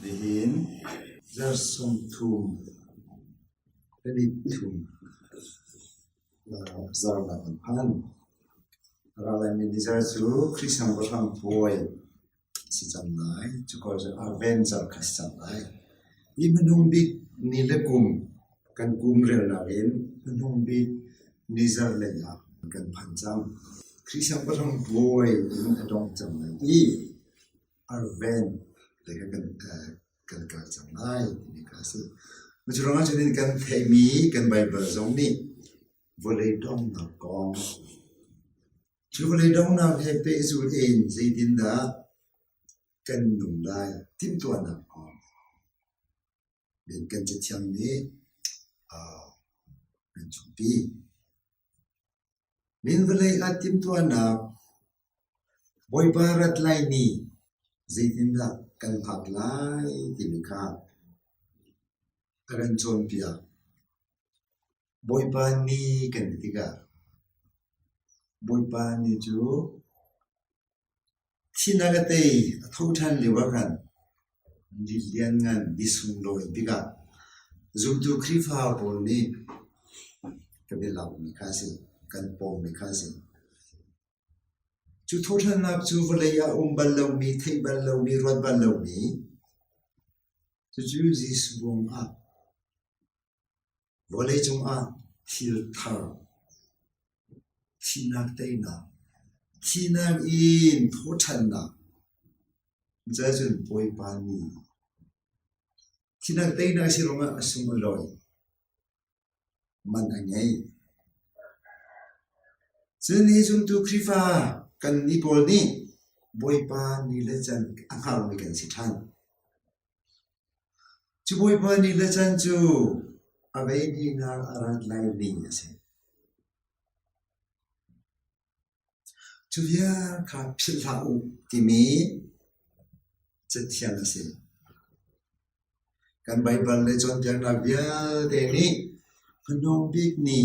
Nihin zarh 30 le thum zarhnak an phan. A ra laimi ni zarh cu Khrih Siangpahrang puai a si cang lai. Cuka cu Advent zarh kha a si cang lai. Hi hmanung bik ni le kum kan kum relnak in hmanung bik ni zarh lei ah kan phan cang. Khrih Siangpahrang puai in a dong cang lai i Advent lei kha kan kal cang lai timi kha a si. Cu ruangah cun kan theihmi kan Baibal zong nih vawlei donghnak kong, cu vawlei donghnak he pehzulh in zeitindah kan nung lai timhtuahnak kong kan Cathiang nih kan chimpi. Min vawlei ah timhtuahnak Bawipa rat lai ni zeitindah kan phak lai timi kha a kan cawnpiak. Bawipa ni kan ti tikah Bawipa ni cu Thihnak a tei, a tho ṭhan lio ah khan ni lianngan, ni sunglawi tikah zumtu Khrihfa pawl nih kan i lakmi kha a si, kan pawmmi kha a si. Cu thawhṭhannak cu vawlei ah a um bal lomi, theih bal lomi, ruat bal lomi, cucu Jesuh ruangah Vawleicung ah thil thar, thihnak teinak, thihnak in thawhṭhannak, cun Bawipa nih thihnak teinak a si ruangah a sung a lawi, man a ngei. Cun hi zumtu Khrihfa kannih pawl nih Bawipa ni le can a hngalmi kan si ṭhan. Cu Bawipa ni le can cu a vei dihnak a rat lai ning a si. Cu vial kha philh hlah u timi cathiang a si. Kan Baibal le cawnpiaknak vialte nih hmanung bik ni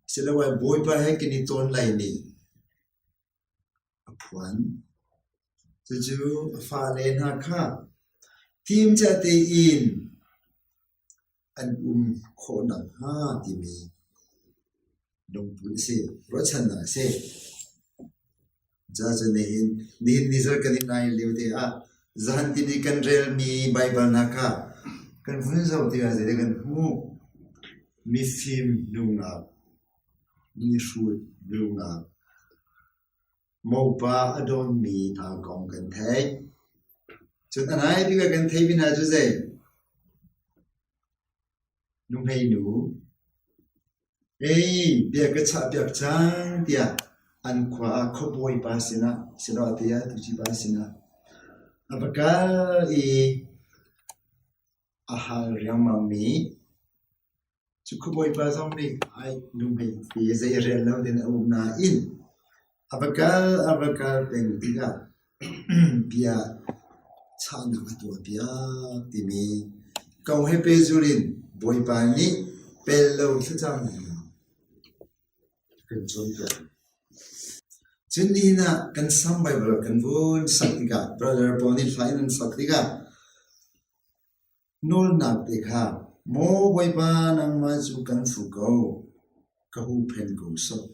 asiloah Bawipa he kan i tawn lai ni a phuan. Cucu a fale hna kha fimcia tein an um khawh nakhnga timi lungput a si, ruahchannak a si. Cucaah nihin nihin ni zarh kan i nai lio te ah zahan timi kan relmi Baibal hna kha kan vun zoh tikah zeidah kan hmuh? Mifim nungak, mihrut nungak, Mopa a dawnmi hna kong kan theih. Cun a nai bik ah kan theihmi hna cu zei? Nuhmeinu, ei bia ka chahpiak cang tiah an khua ah khuabawipa sinah siloah tiah tucipa sinah a va kal i a hal riangmangmi Cu khuabawipa zong nih ai nuhmei ti zei rel lo ding a um nain a va kal a va kal peng tikah bia chahnak a tuahpiak timi kong he pehzulh in Bawipa nih pel lo thlacam kan cawnpiak. Cun nihin ah kan Sam Baibal kan vun sak tikah brother pawl nih hla in an sak tikah Nawlnak te kha, Maw Bawipa nangmah cu kan fuh ko, ka huhphenh ko sawh.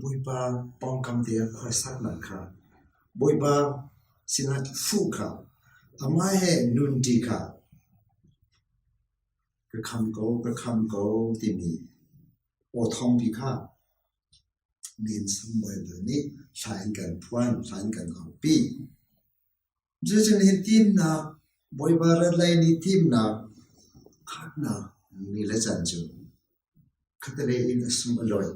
Bawipa pawngkam te ah khuasaknak kha, Bawipa sinah fuh kha, amah he nunṭi kha ka kham ko, ka kham ko timi aw thawngpi kha Mensang Baibal nih hla in kan phuan, hla in kan aupi. Cucun hi timnak, Bawipa rat lei nih timnak, khatnak ni le caan cu khatalei in a sung a lawi.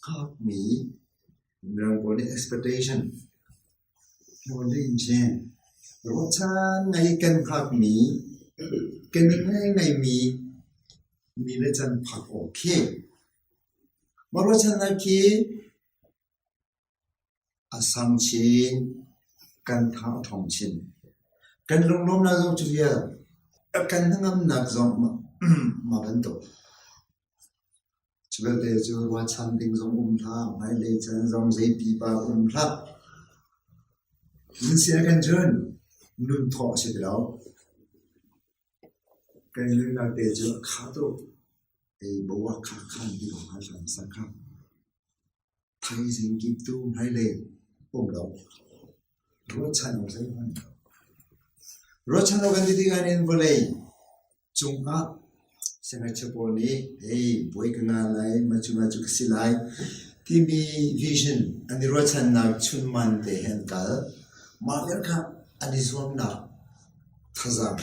Hngakmi Mirang pawl nih expectation Ruahchan ngai kan hngakmi, kan i ngaingaimi mi le can phak awk khi mah ruahchannak khi a sang chin, kan tha a ṭhawng chin. Kan lunglawmnak zong cu vial, kan hnangamnak zong mah bantuk. Cu belte cu ruahchan ding zong um hlah, hmailei caan zong zei pipa um hlah. Nun si ahkhan cun nun thawh a si ti lo. Kan nunnak te cu a kha tuk. Ei boak kha khan ti ko hnga hlan sak kha. Thaizing kip tu hmailei um lo. Ruahchan awk zeihmanh lo. Ruahchan awk kan ti tikah hin vawlei cungah siangngakchia pawl nih hei bawi ka nga lai, macu macu ka si lai timi vision an i ruahchannak chunman te he an kal. Mah vial kha an i zuamnak thazaang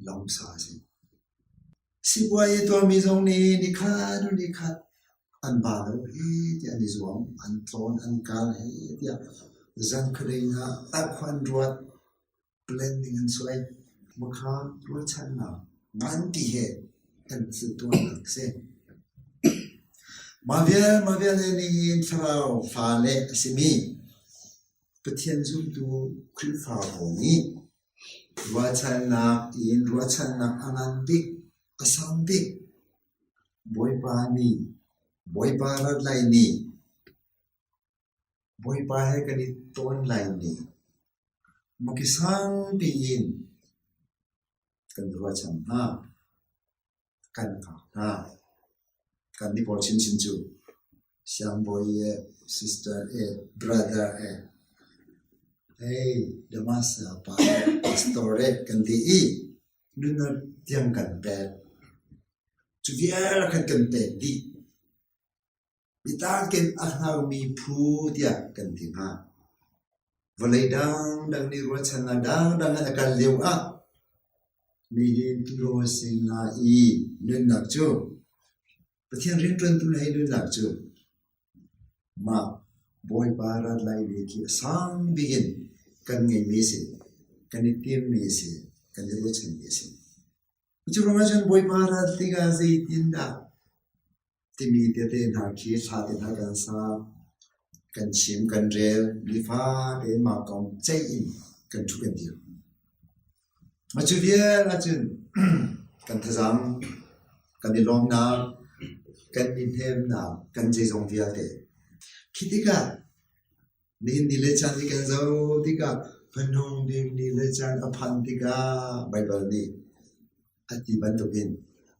lawngsa a si. Sipuazi tuahmi zong nih nikhat hnu nikhat an ba lo heh tiah an i zuam, an tlawn, an kal heh tiah zan khuadei hna ah an ruat, planning an suai. Makha ruahchannak nganpi he an thil tuahnak a si. Mah vial mah vialte nih thlarau fale a simi Pathian zumtu Khrihfabu nih Ruahchannak in ruahchannak a ngan bik, a sang bik. Bawipa nih, Bawipa rat lai ni, Bawipa he kan i tawn lai ni, maki sangpi in kan ruahchan hna. Kan hngak hna. Kan nih pawl chinchin cu siangbawi e, sister e, brother e, hey, Damas pa e, pastor e kan ti i nunnak tiang kan pek. Cu vial khan kan pek dih. Biatakin a hngaumi phu tiah kan ti hna. Vawlei dangdang nih ruahchannak dangdang in a kal lio ah nihin tulaw sing hna i nunnak cu Pathian rianṭuantu hna i nunnak cu mah Bawipa rat lai ni khi a sang bik in kan ngeihmi a si, kan i timmi a si, kan i ruahchanmi a si. Cu ruangah cun Bawipa rat tikah zeitindah timi tete hna khi hla te hna kan sa, kan chim, kan rel, nifate in mah kong ceih in kan ṭhu kan dir. Mah cu vial ahcun kan thazaang, kan i lawmnak, kan i hnemnak, kan zeizong vialte. Khi tikah nihin ni le caan hi kan zoh tikah hmanung bik ni le caan a phanh tikah Baibal nih a ti bantukin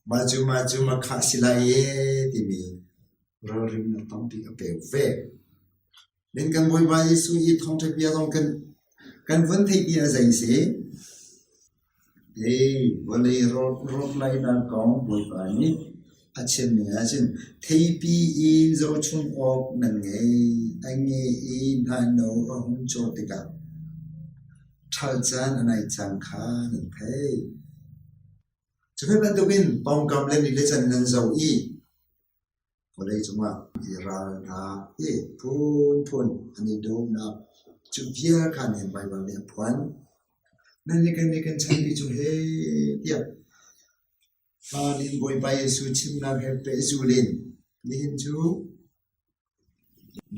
mah cu mah cu makhah si lai ee timi ralrinnak tampi a pek ve. Min kan Bawipa Jesuh i thawngṭha bia zong kan kan vun theih ti a zei si? Hei, vawlei rawk lainak kong Bawipa nih a chimmi ahcun theipi in zohchung awk nan ngei. A nge i hnahno a hung cawh tikah ṭhal caan a nai cang kha nan theih. Cu ve bantukin pawngkam le ni le can nan zoh i vawlei cungah i ral hna hi phunphun an i dohnak cu vial kha nihin Baibal nih a phuan. Nan nih kan nih kan chanmi cu heh tiah Pa nih Bawipa Jesuh chimnak he pehzul in nihin cu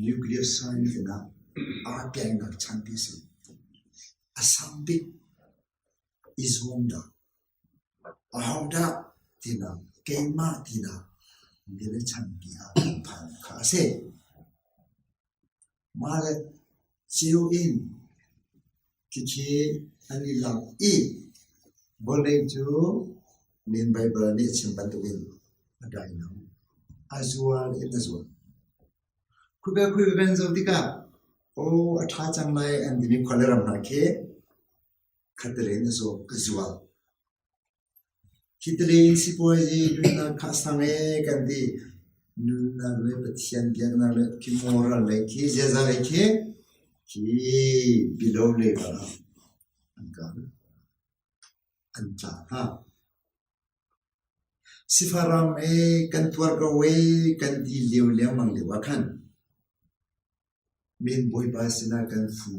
nuclear science ah aa piangnak chanpi a si. A sang bik i zuam dah, ahodah tinak, keimah tinak bia le chanpi ah kan phan kha a si. Mah le ceu in khikhi an i lak i vawlei cu min Baibal nih a chim bantukin a dai lo. A zual in a zual. Khuabe khui kan zoh tikah aw a ṭha cang lai an timi khua le ram hna khi khatlei in a zual. Hi in sipuazi nunnak kha a sang ee kan ti. Nunnak le Pathian biaknak le khi moral lei khi ziaza lei khi khi below level ah an kal. An tla hna. Sifak ram ee kan tuar ko ee kan ti lio lengmang lio ah khan men Bawipa sinah kan fu